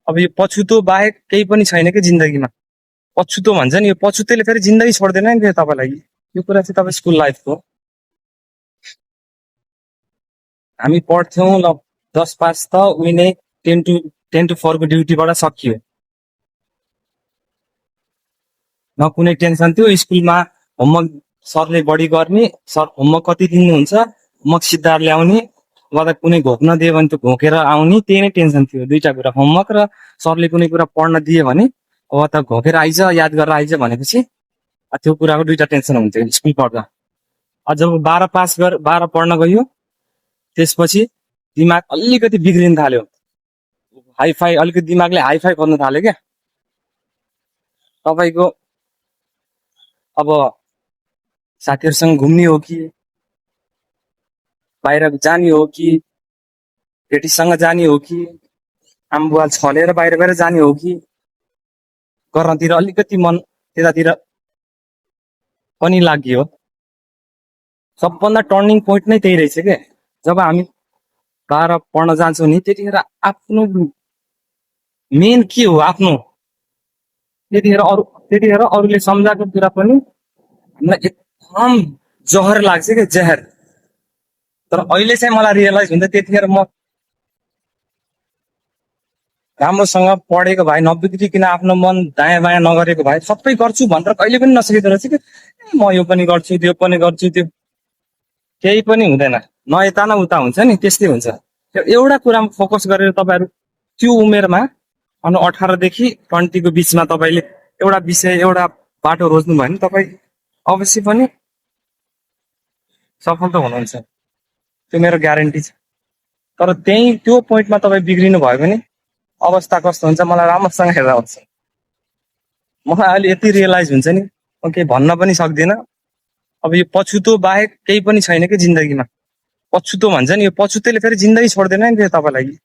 अब यो पछुतो बाहेक केही पनि छैन कि जिन्दगीमा। पछुतो भन्छ नि, यो पछुतोले फेरि जिन्दगी छोड्दैन नि फेरि तपाईँलाई। यो कुरा चाहिँ तपाईँ स्कुल लाइफको। हामी पढ्थ्यौँ ल 10 पास त उहिले 10 to 4 को ड्युटीबाट सकियो। न कुनै टेन्सन थियो। स्कुलमा होमवर्क सरले बढी गर्ने, सर होमवर्क कति दिनुहुन्छ, होमवर्क सिद्धार ल्याउने, वा त कुनै घोक्न दियो भने त्यो घोकेर आउने, त्यही नै टेन्सन थियो। दुईटा कुरा, होमवर्क र सरले कुनै कुरा पढ्न दियो भने वा त घोकेर आइज याद गरेर आइज भनेपछि त्यो कुराको दुईटा टेन्सन हुन्थ्यो स्कुल पढ्दा। अझ जब 12 पास गर 12 पढ्न गयो त्यसपछि दिमाग अलिकति बिग्रिन थाल्यो। हाइफाई अलिकति दिमागले हाइफाई गर्न थाल्यो क्या। तपाईँको अब साथीहरूसँग घुम्ने हो कि बाहिर जाने हो कि केटीसँग जाने हो कि आमबुवा छलेर बाहिर बाहिर जाने हो कि गर्नतिर अलिकति मन त्यतातिर पनि लाग्यो। सबभन्दा टर्निङ पोइन्ट नै त्यही रहेछ के। जब हामी 12 पढ्न जान्छौँ नि त्यतिखेर आफ्नो मेन के हो आफ्नो, त्यतिखेर अरूले सम्झाएको कुरा पनि हामीलाई एकदम जहर लाग्छ क्या, जहर। तर अहिले चाहिँ मलाई रियलाइज हुन्छ त्यतिखेर म राम्रोसँग पढेको भए, नबिग्रिकन आफ्नो मन दायाँ बायाँ नगरेको भए, सबै गर्छु भनेर कहिले पनि नसकेको रहेछ कि म यो पनि गर्छु त्यो पनि गर्छु, त्यो केही पनि हुँदैन। न यता न उता हुन्छ नि, त्यस्तै हुन्छ। एउटा कुरामा फोकस गरेर तपाईँहरू त्यो उमेरमा 18 देखि 20 को बिचमा तपाईँले एउटा विषय एउटा बाटो रोज्नु भयो भने तपाईँ अवश्य पनि सफल त हुनुहुन्छ, त्यो मेरो ग्यारेन्टी छ। तर त्यो पोइन्टमा तपाईँ बिग्रिनु भयो भने अवस्था कस्तो हुन्छ मलाई राम्रोसँग हेर्दा हुन्छ। मलाई अहिले यति रियलाइज हुन्छ नि, म केही भन्न पनि सक्दिनँ। अब यो पछुतो बाहेक केही पनि छैन कि जिन्दगीमा। पछुतो भन्छ नि, यो पछुतोले फेरि जिन्दगी छोड्दैन नि फेरि तपाईँलाई।